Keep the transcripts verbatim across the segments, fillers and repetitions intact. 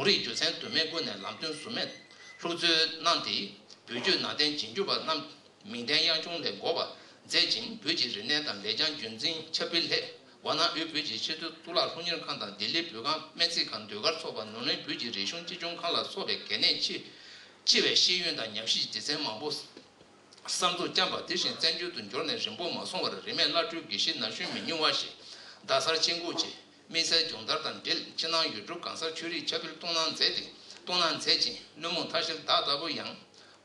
རིགས་རྒྱུ་མཚན་དུ་མའི་སྒོ་ནས་ལམ་སྟོན་ཟུར་མེད་ལྷུག་སྩོལ་གནང་སྟེ། བོད་བརྒྱུད་ནང་བསྟན་རྗེས་འཇུག་པ་རྣམས་མིང་བསྟན་དབྱངས་ཆུང་ལས་འགོ་བ་མཛད་ཅིང་། བོད་ཀྱི་རིག་གནས་དང་ལེགས་བྱང་རྒྱུན་འཛིན་ཆབ་སྤེལ་ལྷན། ཝཱ་ཎ་དབུས་བོད་ཀྱི་ཆེས་མཐོའི་གཙུག་ལག་སློབ་གཉེར་ཁང་དང་། ལྡི་ལི་བོད་ཁང་། སྨན་རྩིས་ཁང་། ཟློས་གར་ཚོགས་པ། ནོར་གླིང་བོད་ཀྱི་རིག་གཞུང་གཅེས་སྐྱོང་ཁང་ལ་སོགས་པའི་གལ་གནད་ཆེ་ཆེ་བའི་ཤེས་ཡོན་དང་ཉམས་ཞིབ་སྡེ་ཚན་མང་པོ། གསར་འཛུགས་བསྐྱངས་པ། དེ་བཞིན་བཙན་བྱོལ་དུ་འབྱོར་ནས་རིང་པོ་མ་སོང་བར། རིས་མེད་བླ་སྤྲུལ་དགེ་བཤེས་ན་གཞོན་མི་ཉུང་བ་ཞིག་རྡ་སར་ཆེད་འགོ་བྱས། དམིགས་བསལ་སྦྱོང་བརྡར་དང་འབྲེལ། ཕྱི་ནང་ཡུལ་གྲུ་གང་སར་ཆོས་རིག་ཁྱབ་སྤེལ་གཏོང་གནང་མཛད་དེ། གཏོང་གནང་མཛད་ཅིང་། བླུན་རྨོངས་མཐའ་བཞིར་བདག་ལྟ་བུ་ཡང་།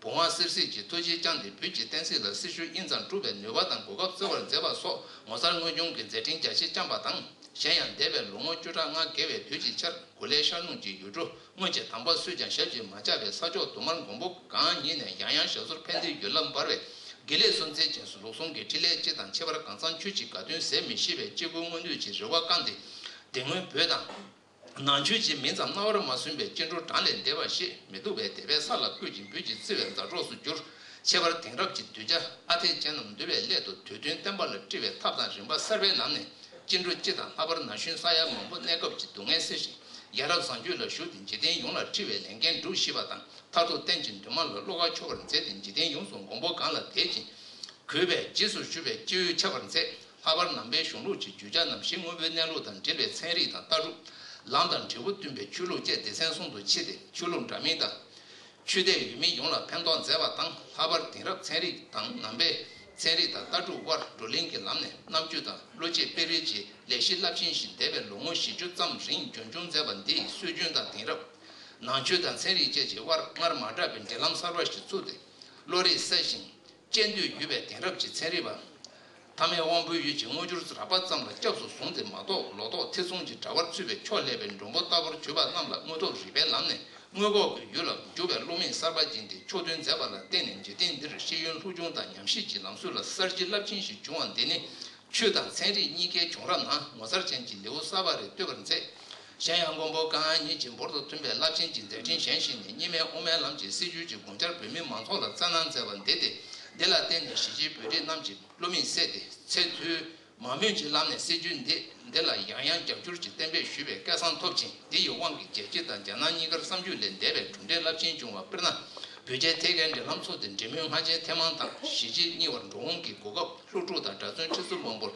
བུང་བ་བསིལ་བསིལ་གྱི་ཐུགས་རྗེའི་བསྐྱངས་ཏེ། བོད་ཀྱི་བསྟན་སྲིད་ལ་སྲི་ཞུ་ཨིན་ཙམ་སྒྲུབ་པའི་ནུས་པ་དང་གོ་སྐབས་བསྩལ་བར་མཛད་པ་སོགས། ངོ་མཚར་དངོས་བྱུང་གི་མཛད་འཕྲིན་རྒྱ་ཆེ་བསྐྱངས་པ་དང་། གཞན་ཡང་འདས་པའི་ལོ་ངོ་བཅུ་ཕྲག་ལྔ་བརྒལ་བའི་དུས་ཀྱི་ཆར། གོ་ལའི་ཤར་ལུང་གི་ཡུལ་གྲུ་སྔོན་གྱི་དམ་པ་སུས་ཀྱང་ཞབས་ཀྱིས་མ་བཅགས་པའི་ས་ཕྱོགས་དུ་མར་མགོན་པོ་གང་ཉིད་ནས་ཡང་ཡང་ཞབས་སོར་ཕེབས་ཏེ། ཡུལ་ལ་འབར་བའི་དགེ་ལེགས་སུ་མཛད་ཅིང་། ལུགས་ཟུང་གི་ཕྲིན་ལས་སྤྱི་དང་ཁྱད་པར་གང་ཚང་ཆོས་ཀྱི་དགའ་སྟོན་ཟད་མི་ཤེས་པའི་སྐྱེ་དགུའི་མངོན་འདོད་ཀྱི་རེ་བ་བསྐངས་ཏེ། དེ་སྔོན་བོད་དང་ནང་ཆོས་ཀྱི་མིང་ཙམ་རྣ་བར་མ་སོན་པའི་སྐྱེ་འགྲོ་གྲངས་ལས་འདས་པ་ཞེས་མི་སྡུག་པའི་དད་པས་ས་ལ་བཀོད་ཅིང་། བོད་ཀྱི་བརྩེ་བའི་མཛའ་གྲོགས་སུ་གྱུར། ཁྱད་པར་དེང་རབས་ཀྱི་གདུལ་བྱ་ཨ་འཐས་ཅན་རྣམས་འདུལ་བའི་སླད་དུ། དུས་མཐུན་བསྟན་པ་ལ་དཀྲི་བའི་ཐབས་དང་རིམ་པ་གསར་པའི་ལམ་ནས། སྐྱེ་འགྲོ་སྤྱི་དང་། ལྷག་པར་ན་གཞོན་ས་ཡ་མང་པོ་གནས་སྐབས་ཀྱི་སྡུག་བསྔལ་སེལ་ཞིང་། ཡ་རབས་བཟང་སྤྱོད་ལ་ཞུགས་ཏེ། འཇིག་རྟེན་ཡོངས་ལ་འཁྲི་བའི་ལས་འགན་སྒྲུབ་ཤེས་པ་དང་། མཐར་ཐུག་རྟེན་ཅིང་འབྲེལ་མ་ལ་བློ་ཁ་ཕྱོགས་པར་མཛད་དེ། འཇིག་རྟེན་ཡོངས་སུ་མགོན་པོ་གང་ལ་དད་ཅིང་། གུས་པས་རྗེས་སུ་ཞུ་བའི་སྤྱི་བོས་ཁྱབ་པར་མཛད། ལྷག་པར་ནང་པའི་གཞུང་ལུགས་ཀྱི་རྒྱུ་ཆ་རྣམས་ཞིང་དངོས་པོའི་གནས་ལུགས་དང་འབྲེལ་བའི་ཚན་རིག་དང་ལྟ་གྲུབ། ལམ་དང་འབྲས་བུ་སྟོན་པའི་ཆོས་ལུགས་བཅས་སྡེ་ཚན་གསུམ་དུ་ཕྱེ་སྟེ། ཆོས་ལུགས་འདྲ་མིན་དང་། ཆོས་དད་ཡོད་མེད་ཡོངས་ལ་ཕན་ཐོགས་མཛད་པ་དང་། ལྷག་པར་དེང་རབས་ཚན་རིག་དང་ནང་པའི་ཚན་རིག་དང་ལྟ་གྲུབ་དབར་བགྲོ་གླེང་གི་ལམ་ནས། རྣམ་དཔྱོད་དང་བློ་སྐྱེད་སྤེལ་རེས་ཀྱི་ལས་གཞི་རླབས་ཆེན་ཞིག་འདས་པའི་ལོ་ངོ་བཞི་བཅུ་ཙམ་རིང་རྒྱུན་སྐྱོང་མཛད་པ་འདིས། སྲོལ་རྒྱུན་དང་དེང་རབས། ནང་ཆོས་དང་ཚན་རིག་བཅས་ཀྱི་དབར་སྔར་མ་གྲགས་པའི་འབྲེལ་ལམ་གསར་པ་ཞིག་བཙུགས་ཏེ། བློ་རིག་གསལ་ཞིང་དཔྱད་འདོད་ཡོད་པའི་དེང་རབས་ཀྱི་ཚན་རིག་པ། ཐ་མལ་དབང་པོའི་ཡུལ་གྱི་དངོས་འབྱོར་རགས་པ་ཙམ་ལ་སྐྱབས་སུ་བཟུང་སྟེ་མ་གཏོགས། ལོ་ཏོག་ཐེ་ཚོམ་གྱི་དྲ་བར་ཚུད་པའི་ཕྱོགས་ལས་པའི་མགྲོན་པོ་ལྟ་བུར་གྱུར་པ་རྣམས་ལ་དངོས་སྟོབས་རིག་པའི་ལམ་ནས་མངོན་ལྐོག་གི་ཡུལ་ལ་འཇུག་པའི་བློ་མིག་གསར་པ་སྦྱིན་ཏེ། ཕྱོགས་སྟོན་མཛད་པ་ལ་བརྟེན་ནས། འཇིག་རྟེན་འདིར་ཤེས་ཡོན་སློབ་སྦྱོང་དང་ཉམས་ཞིབ་ཀྱི་ལམ་སྲོལ་ལ་གསར་བརྗེ་རླབས་ཆེན་ཞིག་བྱུང་བ་འདི་ནི། ཆོས་དང་ཚན་རིག་གཉིས་ཀའི་བྱུང་རབས་ནང་ངོ་མཚར་ཅན་གྱི་ལེའུ་གསར་པ་རེ་བཏོད་པར་མཛད། གཞན་ཡང་མགོན་པོ་གང་ཉིད་ཀྱིས་འབུར་དུ་ཐོན་པའི་རླབས་ཆེན་གྱི་མཛད་འཕྲིན་གཞན་ཞིག་ནི། གཉིས་སྨན་དབུ་མའི་ལམ་གྱི་སྲིད་བྱུས་ཀྱི་དགོངས་འཆར་བོད་མི་མང་ཚོགས་ལ་བསྩལ་གནང་མཛད་པ་འདི་སྟེ། འདི་ལ་བརྟེན་ནས་གཞིས་བྱེས་བོད་རིགས་རྣམས་ཀྱི་བློ་མིག་གསལ་ཏེ། ཚེ་ཐུང་མང་མོས་ཀྱི་ལམ་ནས་སྲིད་བྱུས་འདི་འདི་ལ་ཡང་ཡང་རྒྱབ་སྐྱོར་གྱི་གཏན་འབེབས་ཞུས་པའི་སྐལ་བཟང་ཐོབ་ཅིང་། འདི་ཡི་དབང་གིས་རྒྱལ་སྤྱི་དང་རྒྱ་ནག་གཉིས་ཀར་བསམ་བརྗོད་ལས་འདས་པའི་གྲུབ་འབྲས་རླབས་ཆེན་བྱུང་བ། དཔེར་ན། བོད་རྒྱའི་ཐད་ཀའི་འབྲེལ་ལམ་ཚུགས་ཏེ། འབྲེལ་མོལ་སྔ་རྗེས་ཐེངས་མང་དང་། གཞིས་བྱེས་གཉིས་བར་འགྲོ་འོང་གི་གོ་སྐབས། སློབ་ཕྲུག་དང་གྲྭ་བཙུན་ཁྲི་ཚོ་མང་པོར་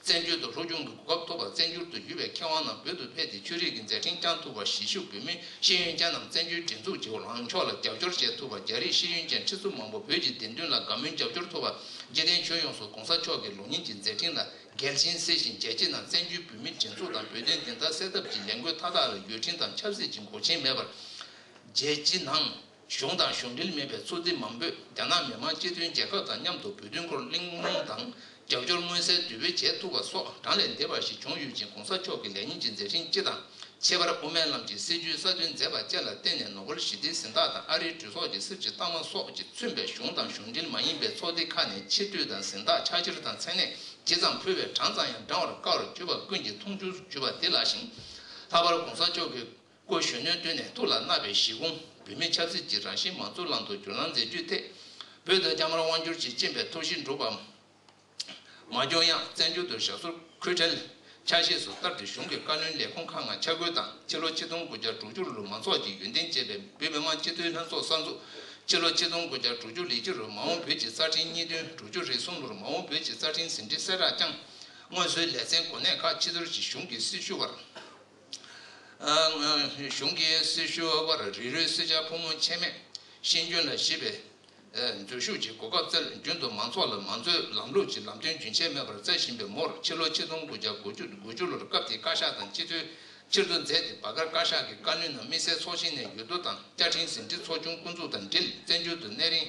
བཙན་བྱོལ་དུ་སློབ་སྦྱོང་གི་གོ་སྐབས་ཐོབ་པ། བཙན་བྱོལ་དུ་ཡོད་པའི་མཁས་དབང་རྣམས་བོད་དུ་ཕེབས་ཏེ་ཆོས་རིག་གི་མཛད་འཕྲིན་བསྐྱངས་ཐུབ་པ། གཞིས་བཞུགས་བོད་མི་ཤེས་ཡོན་ཅན་རྣམས་བཙན་བྱོལ་སྒྲིག་འཛུགས་ཀྱི་ལངས་ཕྱོགས་ལ་རྒྱབ་སྐྱོར་བྱེད་ཐུབ་པ། རྒྱ་རིགས་ཤེས་ཡོན་ཅན་ཁྲི་ཚོ་མང་པོ་བོད་ཀྱི་བདེན་དོན་ལ་དགའ་མོས་རྒྱབ་སྐྱོར་ཐུབ་པ། འཇིག་རྟེན་ཁྱོན་ཡོངས་སུ་གོང་ས་མཆོག་གི་ལོ་རྒྱུས་ཀྱི་མཛད་འཕྲིན་ལ་འགལ་རྐྱེན་སེལ་ཞིང་། རྒྱལ་སྤྱི་ནང་བཙན་བྱོལ་བོད་མིའི་སྒྲིག་འཛུགས་དང་བོད་དོན་བདེན་མཐའ་གསལ་ཐབས་ཀྱི་ལས་འགུལ་མཐའ་དག་ལ་ཡུལ་ཁྲིམས་དང་ཆབ་སྲིད་ཀྱི་འགོག་རྐྱེན་མེད་པར། རྒྱལ་སྤྱི་ནང་གཞུང་དང་གཞུང་འབྲེལ་མིན་པའི་ཚོགས་སྡེ་མང་པོས་རྒྱ་ནག་མི་དམངས་སྤྱི་མཐུན་རྒྱལ་ཁབ་དང་མཉམ་དུ་བོད་དོན་སྐོར་གླེང་སློང་དང་རྒྱབ་སྐྱོར་མངོན་གསལ་དོད་པོས་བྱེད་ཐུབ་པ་སོགས། གྲངས་ལས་འདས་པ་ཞིག་བྱུང་ཡོད་ཅིང་། གོང་ས་མཆོག་གི་ལས་ཉིན་གྱི་མཛད་འཕྲིན་སྤྱི་དང་། ཁྱད་པར་དབུ་མའི་ལམ་གྱི་སྲིད་བྱུས་གསར་བཏོན་མཛད་པ་བཅས་ལ་བརྟེན་ནས། ནོ་བེལ་ཞི་བདེའི་གཟེངས་རྟགས་དང་། ཨ་རིའི་གྲོས་ཚོགས་ཀྱི་སྲིད་ཇུས་རྟགས་མ་སོགས་ཀྱིས་མཚོན་པའི་གཞུང་དང་གཞུང་འབྲེལ་མ་ཡིན་པའི་ཚོགས་སྡེ་ཁག་ནས་ཆེ་བསྟོད་དང་གཟེངས་རྟགས། ཕྱག་ཕྱིར་དང་མཚན་གནས་ཇི་ཙམ་ཕུལ་བས་གྲངས་ཙམ་ཡང་བགྲང་བར་དཀའ་བར་གྱུར་པ་ཀུན་གྱིས་མཐོང་ཆུང་གྱུར་པ་འདི་ལགས་ཤིང་། ལྷག་པར་གོང་ས་མཆོག་གིས། སྐུ་གཞོན་ནུའི་དུས་ནས་ཐུགས་ལ་བརྣག་པའི་གཞིས་ཁོངས་བོད་མིའི་ཆབ་སྲིད་ཀྱི་རང་བཞིན་མང་གཙོའི་ལམ་དུ་བསྒྱུར་ལམ་མཛད་རྒྱུའི་ཐད། བོད་དུ་རྒྱ་དམར་དབང་བསྒྱུར་གྱིས་བཅིངས་པའི་ཐོར་ཞིག་འགྲུབ་པ་མ་བྱུང་ཡང་། བཙན་བྱོལ་དུ་ཞབས་སོར་འཁོད་འཕྲལ། ཆ་ཤས་སུ་བསྟར་ཏེ་གཞུང་གི་བཀའ་བློན་ལས་ཁུངས་ཁག་ནང་ཆ་བགོས་དང་། ཕྱི་ལོ་ཆིག་སྟོང་དགུ་བརྒྱ་དྲུག་ཅུ་ལོར་མང་ཚོགས་ཀྱི་ཡོན་ཏན་ཅེས་པའི་བོད་མི་མང་སྤྱི་འཐུས་ལྷན་ཚོགས་གསར་འཛུགས། ཕྱི་ལོ་ཆིག་སྟོང་དགུ་བརྒྱ་དྲུག་ཅུ་ལོར་མ་འོངས་བོད་ཀྱི་རྩ་ཁྲིམས་གཉིས་དོན། དྲུག་ཅུ་རེ་གསུམ་ལོར་མ་འོངས་བོད་ཀྱི་རྩ་ཁྲིམས་ཟིན་བྲིས་གསལ་བསྒྲགས་བསྐྱངས། སྔོན་སྲོལ་ལས་ཚན་གོ་གནས་ཁག་ཕྱི་སྡོད་ཀྱི་གཞུང་གི་སྲི་ཞུ་བར། གཞུང་གི་སྲི་ཞུ་བར་རི་རོའི་སྲི་བྱ་ཕོ་མོ་ཆེ་མེད་ཤེས་འཇོན་ལ་གཞིགས་པའི་འཛུལ་ཞུགས་ཀྱི་གོ་སྐབས་བསྩལ། རྒྱུན་དུ་མང་ཚོགས་ལ་མང་གཙོའི་ལམ་ལུགས་ཀྱི་ལམ་སྟོན་རྒྱུན་ཆད་མེད་པར་བསྩལ་བཞིན་པའི་མུར། ཕྱི་ལོ་ཆིག་སྟོང་དགུ་བརྒྱ་དགུ་ཅུ་དགུ་ཅུ་ལོར་སྐབས་དེའི་བཀའ་ཤག་དང་སྤྱི་འཐུས་ཕྱིར་བསྡུ་མཛད་དེ། བར་བཀའ་བཀའ་ཤག་གི་བཀའ་བློན་རྣམས་དམིགས་བསལ་ཚོགས་ཆེན་ནས་འོས་བསྡུ་དང་བཅའ་ཁྲིམས་ཟིན་བྲིས་ཚོགས་ཆུང་བསྐོ་འཛུགས་དང་འབྲེལ། བཙན་བྱོལ་དུ་གནས་རིང་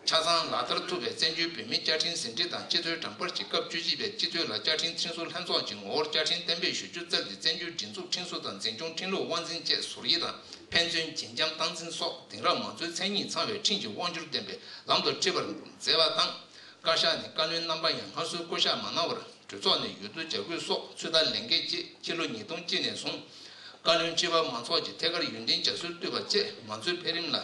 ཆ་ཚང་ལག་བསྟར་ཐུབ་པའི་བཙན་བྱོལ་བོད་མིའི་བཅའ་ཁྲིམས་ཟིན་བྲིས་དང་། སྤྱི་འཐུས་གྲངས་འབོར་གྱི་སྐབས་བཅུ་གཅིག་པའི་སྤྱི་འཐུས་ལ་བཅའ་ཁྲིམས་ཁྲིམས་བཟོ་ལྷན་ཚོགས་ཀྱི་ངོ་བོར་བཅའ་ཁྲིམས་གཏན་འབེབས་ཞུ་རྒྱུ་བསྩལ་ཏེ། བཙན་བྱོལ་སྒྲིག་འཛུགས་ཁྲིམས་སྲོལ་དང་འཛིན་སྐྱོང་ཁྲིམས་ལུགས་དབང་འཛིན་བཅས་ཟུར་དབྱེ་དང་ཕན་ཚུན་བརྗེ་འགྲན་སྟངས་འཛིན་སོགས་དེང་རབས་མང་གཙོའི་མཚན་ཉིད་ཚང་བའི་ཁྲིམས་ཀྱི་དབང་སྒྱུར་ལྡན་པའི་ལམ་དུ་ཁྲིད་པར་མཛད་པ་དང་། བཀའ་ཤག་ནས་བཀའ་བློན་རྣམ་པ་ཡང་སྔར་སྲོལ་བསྐོ་གཞག་མ་གནང་བར། གྲོས་ཚོགས་ནས་འོས་བསྡུ་བྱ་དགོས་སོགས་ཚོད་ལྟ་ལས་འགན་བཅས་ཕྱི་ལོ་ཉིས་སྟོང་གཅིག་ནས་བཟུང་། བཀའ་བློན་ཁྲི་པ་མང་ཚོགས་ཀྱི་ཐད་ཀར་ཡོན་ཏན་བྱ་སྲོལ་བཏོད་པ་བཅས་མང་གཙོའི་འཕེལ་རིམ་ལ་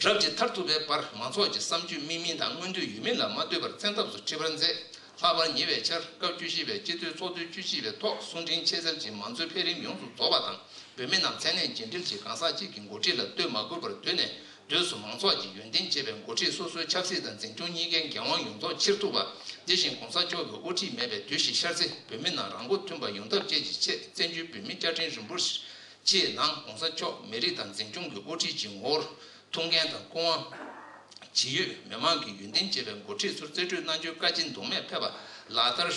རབ་ཀྱིས་མཐར་ཐུག་པའི་བར། མང་ཚོགས་ཀྱི་བསམ་སྤྱོད་དམིགས་མིན་དང་མངོན་འདོད་ཡོད་མིན་ལ་མ་ལྟོས་པར་བཙན་ཐབས་སུ་ཁྲིད་པར་མཛད། ལྷག་པར་ཉེ་བའི་ཆར་སྐབས་བཅུ་བཞི་པའི་སྤྱི་འཐུས་ཚོགས་དུས་བཅུ་བཞི་པའི་ཐོག་གསུང་འཕྲིན་ཆེད་གསར་གྱི་མང་གཙོའི་འཕེལ་རིམ་ཡོངས་སུ་རྫོགས་པ་དང་། བོད་མི་རྣམས་མཚན་གནས་རྒྱུན་འགྲིལ་གྱིས་གང་ཟག་གཅིག་གི་འགོ་ཁྲིད་ལ་ལྟོས་མ་དགོས་པར་དུས་ནས་དུས་སུ་མང་ཚོགས་ཀྱི་ཡོན་ཏན་བྱེད་པའི་འགོ་ཁྲིད་སོ་སོའི་ཆབ་སྲིད་དང་འཛིན་སྐྱོང་གཉིས་ཀའི་འགན་དབང་ཡོངས་རྫོགས་འཁྱེར་ཐུབ་པ། དེ་བཞིན་གོང་ས་མཆོག་གི་དབུ་ཁྲིད་མེད་པའི་དུས་བཞི་ཤར་ཚེ་བོད་མི་རྣམས་རང་མགོ་ཐོན་པ་ཡོང་ཐབས་བཅས་ཀྱི་ཆེད་བཙན་བྱོལ་བོད་མིའི་བཅའ་ཁྲིམས་རིམ་པ་བཞིའི་ནང་གོང་ས་མཆོག་མི་རིགས་དང་འཛིན་སྐྱོང་གི་དབུ་ཁྲིད་ཀྱི་ངོ་བོར་ཐུགས་འགན་དང་སྐུ་དབང་ཇི་ཡོད་མི་མང་གི་ཡོན་ཏན་བྱེད་པའི་འགོ་ཁྲིད་ཚོར་རྩིས་སྤྲོད་གནང་རྒྱུའི་བཀའ་སྤྱི་མདོ་སྨད་ཕེབས་པ་ལག་བསྟར་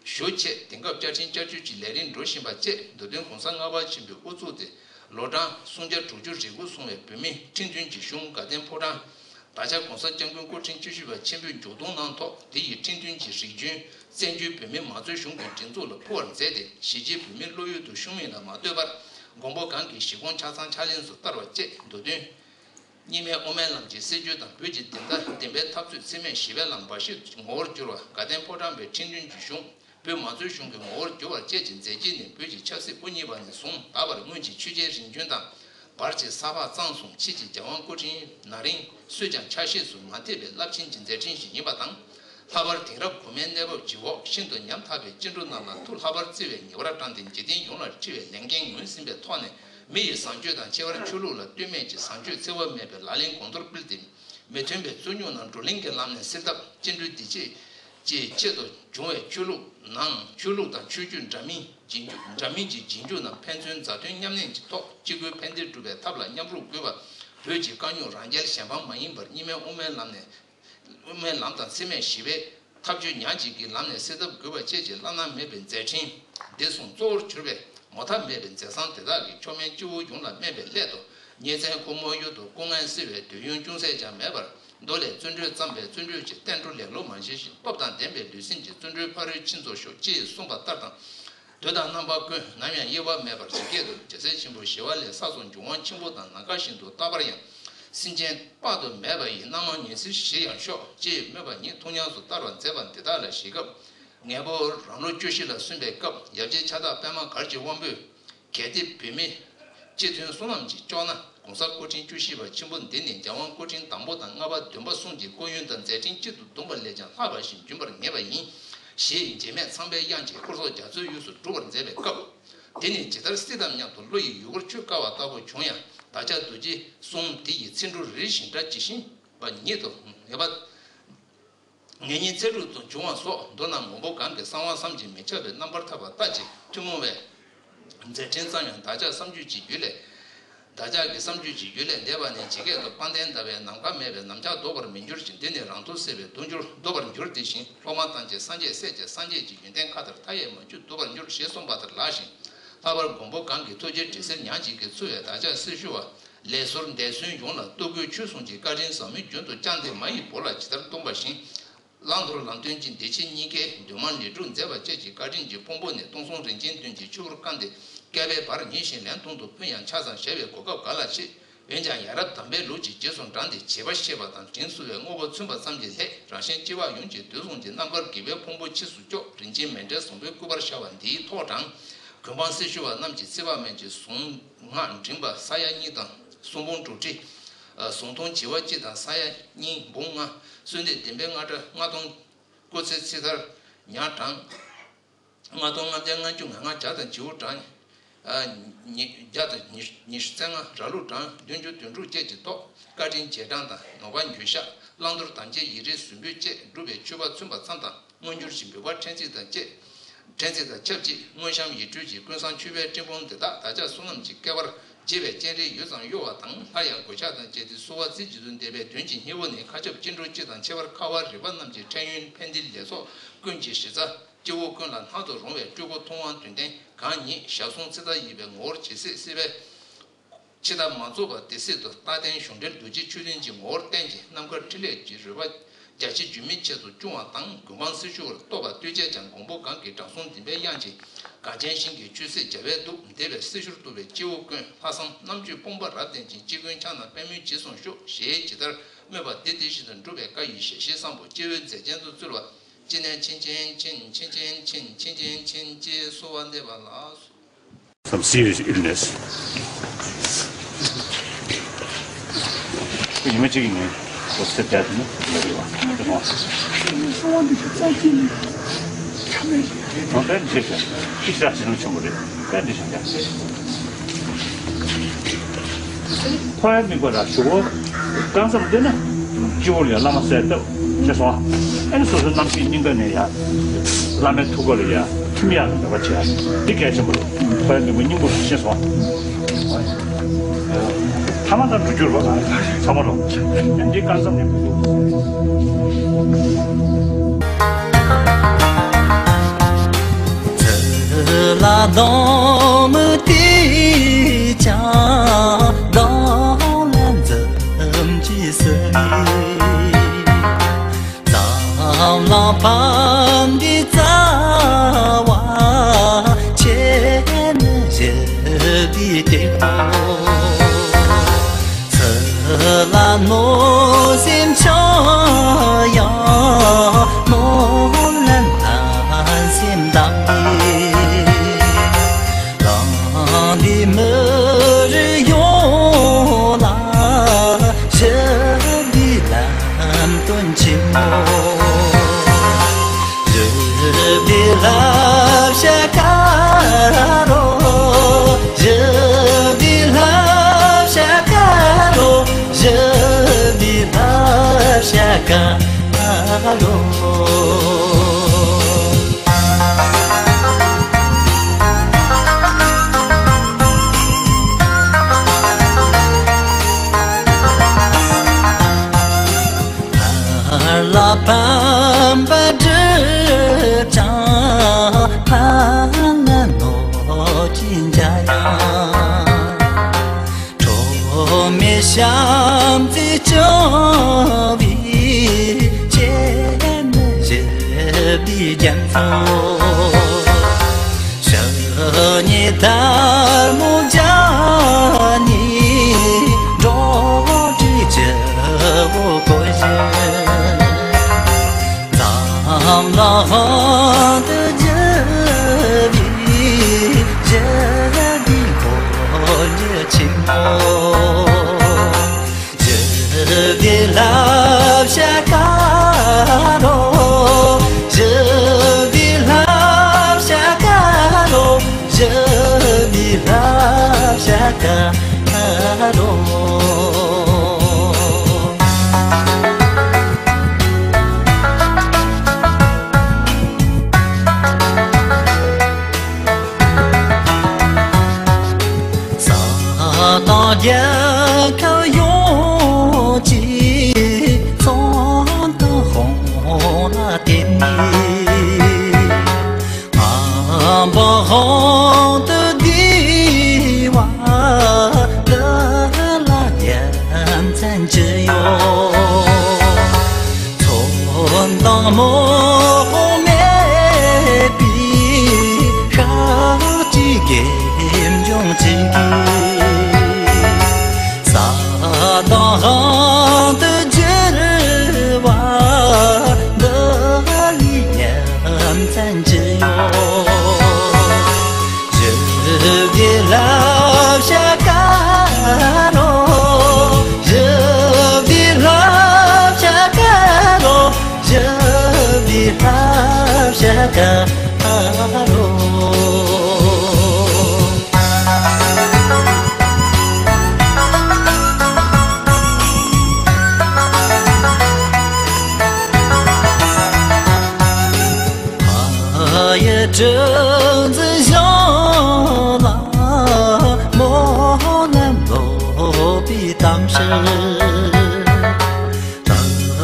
ཞུ་ཆེད་དེང་སྐབས་བཅའ་ཁྲིམས་བསྐྱར་བཅོས་ཀྱི་ལས་རིམ་འགྲོ་བཞིན་པ་བཅས། མདོ་དོན་༸གོང་ས་ལྔ་པ་ཆེན་པོའི་དབུ་ཚུགས་ཏེ་ལོ་གྲངས་སུམ་བརྒྱ་དྲུག་ཅུ་རེ་དགུ་སོང་བའི་བོད་མིའི་ཁྲི་འདོན་གྱི་གཞུང་དགའ་ལྡན་ཕོ་བྲང་། ད་ཆ་༸གོང་ས་༸སྐྱབས་མགོན་སྐུ་ཕྲེང་བཅུ་བཞི་པ་ཆེན་པོས་མཇུག་སྡོམ་གནང་ཐོག་དེ་ཡི་ཁྲི་འདོན་གྱི་རིགས་རྒྱུན་བཙན་བྱོལ་བོད་མིའི་མང་གཙོའི་གཞུང་གི་སྒྲིག་འཛུགས་ལ་ཕུལ་བར་མཛད་དེ། གཞིས་བྱེས་བོད་མིའི་བློ་ཡུལ་དུ་ཤོང་མིན་ལ་མ་ལྟོས་པར་མགོན་པོ་གང་གི་བཞེད་དགོངས་ཆ་ཚང་ཕྱག་ལེན་དུ་བསྟར་བ་བཅས། མདོ་དོན། གཉིས་སྨན་དབུ་མའི་ལམ་གྱི་སྲིད་བྱུས་དང་བོད་ཀྱི་བདེན་མཐའ་བདེན་པའི་འཐབ་རྩོད་འཚེ་མེད་ཞི་བའི་ལམ་འབའ་ཞིག་ངོ་བོར་གྱུར་བ། དགའ་ལྡན་ཕོ་བྲང་པའི་ཁྲི་འདོན་གྱི་གཞུང་བོད་མང་གཙོའི་གཞུང་གི་ངོ་བོར་གྱུར་བ་བཅས་ཀྱི་མཛད་རྗེས་ནི་བོད་ཀྱི་ཆབ་སྲིད་དབུ་བརྙེས་པ་ནས་བཟུང་ད་བར་སྔོན་གྱི་ཆོས་རྒྱལ་རིམ་བྱོན་དང་། བར་གྱི་ས་ཕག་གཙང་གསུམ། ཕྱིས་ཀྱི་རྒྱལ་དབང་སྐུ་ཕྲེང་ན་རིམ་སུས་ཀྱང་ཆ་ཤས་སུ་མ་ཐེབས་པའི་རླབས་ཆེན་གྱི་མཛད་འཕྲིན་ཞིག་ཡིན་པ་དང་། ལྷག་པར་དེང་རབས་གོང་མའི་གནས་བབ་ཀྱི་འོག་ཤིན་ཏུ་ཉམ་ཐག་པའི་སྐྱེ་འགྲོ་རྣམས་ལ་ཐུགས་ལྷག་པར་བརྩེ་བའི་ཉེ་བར་བགྲངས་ཏེ་འཇིག་རྟེན་ཡོངས་ལ་འཁྲི་བའི་ལས་འགན་ངོས་ཟིན་པའི་ཐོག་ནས། མི་ཡི་བཟང་སྤྱོད་དང་ཆེ་བར་ཆོས་ལུགས་ལ་ལྟོས་མེད་ཀྱི་བཟང་སྤྱོད་འཚེ་བ་མེད་པའི་ལག་ལེན་གོང་མཐོར་སྤེལ་ཏེ། མི་མཐུན་པའི་རྩོད་རྙོག་རྣམས་བགྲོ་གླེང་གི་ལམ་ནས་སེལ་ཐབས། བཅིངས་འགྲོལ་བདེ་སྐྱིད་ཀྱི་ཆེད་དུ་བྱུང་བའི་ཆོས་ལུགས་ནང་ཆོས་ལུགས་དང་ཆོས་བརྒྱུད་འདྲ་མིན་གྱི་འདྲ་མིན་གྱི་རྗེས་འཇུག་རྣམས་ཕན་ཚུན་མཛའ་མཐུན་མཉམ་གནས་ཀྱི་ཐོག་གཅིག་པུའི་ཕན་བདེ་སྒྲུབ་པའི་ཐབས་ལ་མཉམ་རུབ་དགོས་པ། བོད་ཀྱི་དཀའ་རྙོག་རང་རྒྱལ་གཞན་དབང་མ་ཡིན་པར་གཉིས་སྨན་དབུ་མའི་ལམ་ནས། དབུ་མའི་ལམ་དང་འཚེ་མེད་ཞི་བའི་ཐབས་བྱུས་ཉག་གཅིག་གི་ལམ་ནས་སེལ་ཐབས་དགོས་པ་བཅས་ཀྱི་བླ་ན་མེད་པའི་མཛད་འཕྲིན་བདེ་སྲུང་གཙོ་བོར་གྱུར་པའི་ངོ་ཐབས་མེད་པའི་མཛད་བཟང་དེ་དག་གིས་མཆོག་དམན་སྤྱི་བོ་ཡོངས་ལ་སྨན་པའི་སླད་དུ། ཉིན་མཚན་ཁོ་མོ་ཡུལ་དུ་སྐུ་ངལ་གསོ་བའི་དུས་ཡུན་ཅུང་ཟད་ཀྱང་མེད་པར། མདོ་ལས་བརྩོན་འགྲུས་བརྩམས་པའི་བརྩོན་འགྲུས་ཀྱི་བསྟན་འགྲོ་ལེགས་ལོ་མ་བཞེས་ཤིང་སྟོབས་དང་ལྡན་པའི་ལུས་སེམས་ཀྱི་བརྩོན་འགྲུས་ཕ་རོལ་ཕྱིན་རྫོགས་ཤོག་ཅེས་གསུངས་པ་ལྟར་དང་། དུས་དང་རྣམ་པ་ཀུན་ནམ་ཡང་གཡེལ་བ་མེད་པར་ཇི་སྐད་དུ་རྒྱལ་སྲས་ཆེན་པོ་ཞི་བ་ལྷས་ས་སོགས་འབྱུང་བ་ཆེན་པོ་དང་ནམ་མཁའ་བཞིན་དུ་རྟག་པར་ཡང་། སེམས་ཅན་དཔག་ཏུ་མེད་པ་ཡི་རྣམ་མང་ཉི་ཚེ་ཞི་ཡང་ཤོག་ཅེས་སྨོན་པ་ཉིད་ཐུགས་ཉམས་སུ་བསྟར་བར་མཛད་པ་འདི་དག་ལ་བཞེས་སྐབས། ངེད་པོ་རང་ལོ་བཅུ་བཞི་ལ་སོན་པའི་སྐབས་ཡབ་རྗེ་ཕྱག་བདག་པདྨ་གར་གྱི་དབང་པོས། གལ་ཏེ་བོད་མི་སྤྱི་མཐུན་བསོད་ནམས་ཀྱིས་ལྕོགས་ན། ༸གོང་ས་སྐུ་ཕྲེང་བཅུ་བཞི་པ་ཆེན་པོ་འདི་ནི་རྒྱལ་དབང་སྐུ་ཕྲེང་དང་པོ་དང་ལྔ་པ་བདུན་པ་གསུམ་གྱི་སྐུ་ཡོན་དང་མཛད་འཕྲིན་གཅིག་ཏུ་བསྡོམས་པ་ལས་ཀྱང་ལྷག་པ་ཞིག་འབྱུང་བར་ངེས་པ་ཡིན། ཞེས་འབྱེད་མེད་ཚངས་པའི་དབྱངས་ཀྱིས་སྐོར་ཚོགས་རྒྱ་མཚོའི་དབུས་སུ་སྒྲུབ་པར་མཛད་པའི་སྐབས། དེ་ནི་ཇི་ལྟར་སྲིད་དམ་མཉམ་དུ་བློ་ཡི་ཡུལ་སྐོར་ཆོས་དཀའ་བ་ལྟ་བུ་བྱུང་ཡང་། བདག་ཅག་རྡོ་རྗེ་གསུམ་དེ་ཡི་ཚིག་འབྲུ་རེ་བཞིན་སྒྲ་ཇི་བཞིན་པ་ཉིད་དུ་ངེས་པ། ངེད་གཉིས་ཚེ་སྒྲུབ་ཏུ་འབྱུང་བ་སོགས་མདོར་ན་མགོན་པོ་གང་གི་གསང་བ་བསམ་གྱིས་མི་ཁྱབ་པའི་རྣམ་པར་ཐར་པ་ལྟ་ཅི། ཐུན་མོང་བའི་མཛད་འཕྲིན་ཙམ་ཡང་བདག་ཅག་བསམ་བརྗོད་ཀྱི་རྒྱུད་ལས། བདག་ཅག་གི་བསམ་བརྗོད་ཀྱི་རྒྱུད་ལས་འདས་པ་ནི་ཇི་སྐད་དུ། དཔལ་ལྡན་ཟླ་བའི་ནམ་མཁའ་མེད་པས་ནམ་འཆར་ལྡོག་པར་མི་འགྱུར་ཞིང་། འདི་ནི་རང་མཐོ་སྲིད་པའི་སྡུག་འགྱུར་ལྡོག་པར་འགྱུར་ཏེ་ཞིང་། སློབ་མ་ཐམས་ཅད་སངས་རྒྱས་སྲས་ཀྱི་སངས་རྒྱས་ཀྱི་ཡོན་ཏན་མཁའ་ལྟར་མཐའ་ཡས་མ་གྱུར་ལྡོག་པར་འགྱུར་ཞེས་གསུངས་པ་ལྟར་ལགས་ཤིང་། ལྷག་པར་མགོན་པོ་གང་གི་ཐུགས་རྗེའི་དྲི་ཟའི་ཉག་གཅིག་གིས་ཚུར་བའི་བདག་ཅག་སྲི་ཞུ་བ། ལས་ཟུར་འདས་གསོན་ཡོངས་ལ་སྟོབས་དགུའི་ཆོས་གསུམ་གྱི་བཀའ་དྲིན་ཟབ་མོས་རྒྱུན་དུ་བསྐྱངས་ཏེ། མ་ཡི་བུ་ལ་ཇི་ལྟར་གཏོང་བ་བཞིན། བླང་དོར་ལམ་སྟོན་གྱི་བདེ་སྐྱིད་གཉིས་ཀའི་འདུན་མ་ལས་གྲུབ་མཛད་པ་བཅས་ཀྱི་བཀའ་དྲིན་གྱི་ཕུང་པོ་ནི་སྟོང་གསུམ་རིན་ཆེན་བདུན་གྱི་ཆུ་བུར་བཀང་སྟེ། བསྐལ་པའི་བར་ཉིན་བཞིན་ལན་སྟོང་དུ་ཕུལ་ཡང་ཆ་ཙམ་བཞག་པའི་གོ་སྐབས་ག་ལ་མཆིས། འོན་ཀྱང་ཡ་རབས་དམ་པའི་ལུགས་ཀྱི་རྗེས་སུ་འབྲངས་ཏེ་བྱེད་པ་ཤེས་པ་དང་དྲིན་གཟོ་བའི་དངོས་པོ་མཚོན་པ་ཙམ་གྱིས་ལྷག་རང་གཞན་སྐྱེ་བ་ཡོངས་ཀྱི་དུས་གསུམ་གྱི་རྣམ་དཀར་དགེ་བའི་ཕུང་པོ་ཕྱིས་སུ་སྐྱོབ། རིན་ཆེན་མཎྜལ་བཟང་པོའི་སྐུ་པར་ཤར་བ་འདིའི་ཐོག་དྲངས། གུས་འབངས་སྲི་ཞུ་བ་རྣམས་ཀྱིས་སྲིད་པ་སྨན་གྱི་གཟུངས་སྔགས་མགྲིན་པ་ས་ཡ་གཉིས་དང་གཟུངས་འབུམ་དྲུག་ཁྲི། གཟུངས་ཐུང་བྱེ་བ་གཅིག་དང་ས་ཡ་གཉིས་འབུམ་ལྔ། གསོལ་འདེབས་བདེན་པའི་རྔ་སྒྲ་ལྔ་སྟོང་། སྐུ་ཚེ་ཚེ་མཐར་ཉག་གྲངས་ལྔ་སྟོང་ལྔ་བརྒྱ་ལྔ་བཅུ་ང་ལྔ། བྱ་དང་བྱིའུ་གྲངས་ཉི་བརྒྱ་དང་ཉི་ཤུ་རྩ་ལྔ། ར་ལུག་གྲངས་བདུན་ཅུ་དོན་དྲུག་བཅས་ཀྱི་ཐོག་བཀའ་དྲིན་རྗེས་འབྲང་དང་ནོར་བ་འགྱོད་བཤགས། བླང་དོར་དམ་བཅའ་ཡིག་རིགས་ཟུར་འབུལ་བཅས་སྒྲུབ་པའི་མཆོད་པ་མཚོན་པ་ཙམ་དང་། མངོན་གྱུར་གྱི་འབུལ་བ་ཕྲེང་ཚེགས་དང་བཅས། ཕྲེང་ཚེགས་དང་ཆབས་ཅིག་དངོས་བཤམས་ཡིག་འབྲུ་གྱི་ཀུན་བཟང་མཆོད་པའི་སྤྲིན་ཕུང་འདི་དག་བདག་ཅག་བསོད་ནམས་ཀྱི་བསྐལ་པར་རྒྱས་པའི་སྤྱན་རས་ཡུད་ཙམ་གཡོ་བ་དང་། སླར་ཡང་གུས་ཕྱག་དང་བཅས་ཏེ་གསོལ་བ་རྩེ་གཅིག་ཏུ་འདེབས་པའི་དོན་གྱི་སྙིང་པོ་ནི། མཁའ་ཁྱབ་སྐྱེ་འགྲོ་སྤྱི་དང་ཁྱད་པར་ཁ་བ་རི་པ་རྣམས་ཀྱི་འཕྲལ་ཡུན་ཕན་བདེའི་ལེགས་ཚོགས་ཀུན་གྱི་གཞི་རྩ། སྐྱེ་བོ་ཀུན་ལ་སྣང་དུ་རུང་བའི་སྤྲུལ་སྐུ་མཐོང་བ་དོན་ལྡན་གང་ཉིད་ཞལ་གསུང་ཚིག་མཐའ་ཡས་པའི་ངོ་བོར་ཇི་སྲིད་སྲིད་པའི་ཕྱི་ལྟར་མ་རྫོགས་པ་དེ་སྲིད་དུ་རྟག་བརྟན་གཞུང་འབྲེལ་རྡོ་རྗེ་ཆོས་ལྡན་གྱི་ངོ་བོར་བསྟན་ཅིང་རྣམ་དཀར་ཕྲིན་ལས་ཀྱི་རོལ་པ་རྒྱ་ཆེ་རྒྱུན་མི་ཆད་དུ་སྐྱོང་བ་དང་། མགོན་པང་སྲི་ཞུ་བར་གཏོགས་པ་ལྟོས་བཅས་ཀྱང་མགོན་པོ་གང་གི་དྲང་སྲོང་བདེན་པའི་དབྱངས་ཀྱིས་གངས་ཅན་ཞིང་གི་ཆོས་སྲིད་རྒྱལ་བས་གཏུགས། འདས་པའི་སྲི་ཞུར་གཏུགས་པའི་སྐྱེ་བོ་ཀུན་ལྷག་བསམ་རྣམ་དཔྱོད་དཔུང་པ་རབ་ལྡན་ཅིང་སྤྱི་མགོན་ཕྱག་ན་པདྨོའི་རྗེས་སུ་ཤོག་ཞེས་ཇི་ལྟར་སྨོན་པ་འདི་དེ་བཞིན་དུ་འགྲུབ་པའི་བཀའ་ཡི་ཞལ་བཞེས་བཟང་པོ་སྐྱེ་བོའི་མཛེས་རྒྱན་དུ་བརྩི་བ། ཅི་ནས་ཕྱིན་ཆད་ཕྱིན་ཕྱིན་ཆད་ཕྱིན་ཕྱིན་ཆད་ཕྱིན་ཅེས་གསོལ་བ་འདེབས་པ་ལགས། Some serious illness. ཉི་མ་གཅིག་ཡིན་ནའི་ཁོ་སེ་བསྡད་ཐུབ་ན་ཡག་པོ་ཡོད་པ། དབང་འདི་ཤ་ཚ་ཅི་ནི་ཆ་མེད་རེད། དཔལ་འདི་ཤ་ཤ་ཤ་ཤ་ཆེན་པོ་རེད། དཔལ་འདི་ཤ་ཤ། འཕོ་བའི་དམིགས་པ་ར་ཞུ་བོ། རྐང་མཚམས་བསྟན་ན། སྤྱི་བོ་ལ་ཡ་བླ་མ་གསལ་བཏབ་ཅེས་སོང་ཨ། ཨེ་ནི་སོ་སོའི་རྣམ་ཤེས་སྙིང་ག་ནས་ཡ། བླ་མའི་ཐུགས་ཀ་ལ་ཡ། ཐིམ་ཡག་གི་འདོད་པ་བྱས། འདི་གལ་ཆེན་པོ་རེད། འཕོ་བའི་དམིགས་པ་སྙིང་པོ་ཤེས་སོང་ཨ། ཐ་མ་དང་འགྲུབ་འགྱུར་བ་ཚང་མ་ལོ། འདི་རྐང་མཚམས་ནས། ཚུར་ལ་གདོང་མི་བལྟས་ཀྱང་གདོང་ལ་འཛུམ་གྱིས་བསུ་ནས། འཛམ་གླིང་ཕམ་འདི་རྩ་བ་ཆེ་ནི་ཞི་བདེའི་གཏེར་ཁོག་ཚུར་ལ་གནོད་སེམས་ཆུང་ཡང་གནོད་ལན་ལན་སེམས་བདག་གིས། གང་འདི་མི་རིགས་ཡོངས་ལ་ཞི་བདེའི་ལམ་སྟོན་ཆེན་མོ། ཞི་བདེའི་བསླབ་བྱ་དཀར་རོ། ཞི་བདེའི་བསླབ་བྱ་དཀར་རོ། ཞི་བདེའི་བསླབ་བྱ་དཀར་རོ། ལ་ཕན་པ་སྒྲུབ་ཀྱང་ཕན་ན་གནོད་ཀྱི་འཇའ་ཡང་། ཁྲོ་མེད་བྱམས་བརྩེ་སྐྱོང་བའི་སྤྱན་ནི་ཞི་བདེའི་རྒྱ་མཚོ། ཞི་སྙིང་དར་མོ་རྒྱ་ནི་འགྲོ་དྲུག་སྤྱི་བོ་བསྐོར་ཞིང་། འཛམ་གླིང་དབང་དུ་བསྒྱུར་བའི་ཞི་བདེའི་འཁོར་ལོ་ཆེན་མོ། ཞི་བདེའི་བསླབ་བྱ་དཀར་རོ། ཞི་བདེའི་བསླབ་བྱ་དཀར་རོ། ཞི་བདེའི་བསླབ་བྱ་དཀར་རོ། ས་དང་རྒྱལ་ཁབ་ཡོངས་ཀྱི་ཚོང་དང་དཔུང་ལ་བརྟེན་ནས། ང་པ་དབང་དུ་བསྡུས་པ་འདི་ལ་རྒྱུ་མཚན་ཅི་ཡོད། ཚོད་དང་རྨོངས་མེད་པའི་ཤཱཀྱའི་དགེ་སྦྱོང་ཅིག་གིས། ས་དང་དབང་དུ་བསྒྱུར་བ་འདི་ལས་རྒྱུ་མཚན་ཅི་ཡོད། ཞི་བདེའི་བསླབ་བྱ་དཀར་རོ། ཞི་བདེའི་བསླབ་བྱ་དཀར་རོ། ཞི་བདེའི་བསླབ་བྱ་དཀར་རོ། ཕ་ཡི་དྲིན་ཅན་ཞིང་ལ་སྨོན་ལམ་སློབ་པའི་གཏམ་ཕྱིར། ད་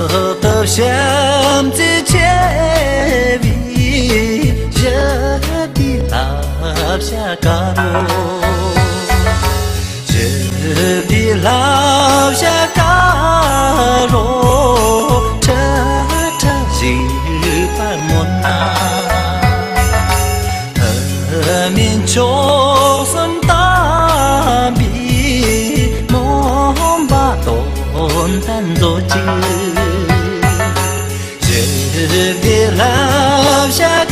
ལྟ་བྱམས་བརྩེ་ཆེ་བའི་ཞི་བདེའི་བསླབ་བྱ་དཀར་རོ། ཞི་བདེའི་བསླབ་བྱ་དཀར་རོ། ཁྲི་ཁྲི་བཞུགས་པར་སྨོན་ལམ། ཐུན་མིན་མཆོག་གསུམ་དམ་པའི་སྨོན་པ་དོན་དམ་མཛོད་ཅིག། ཞི་བདེའི་བསླབ་བྱ་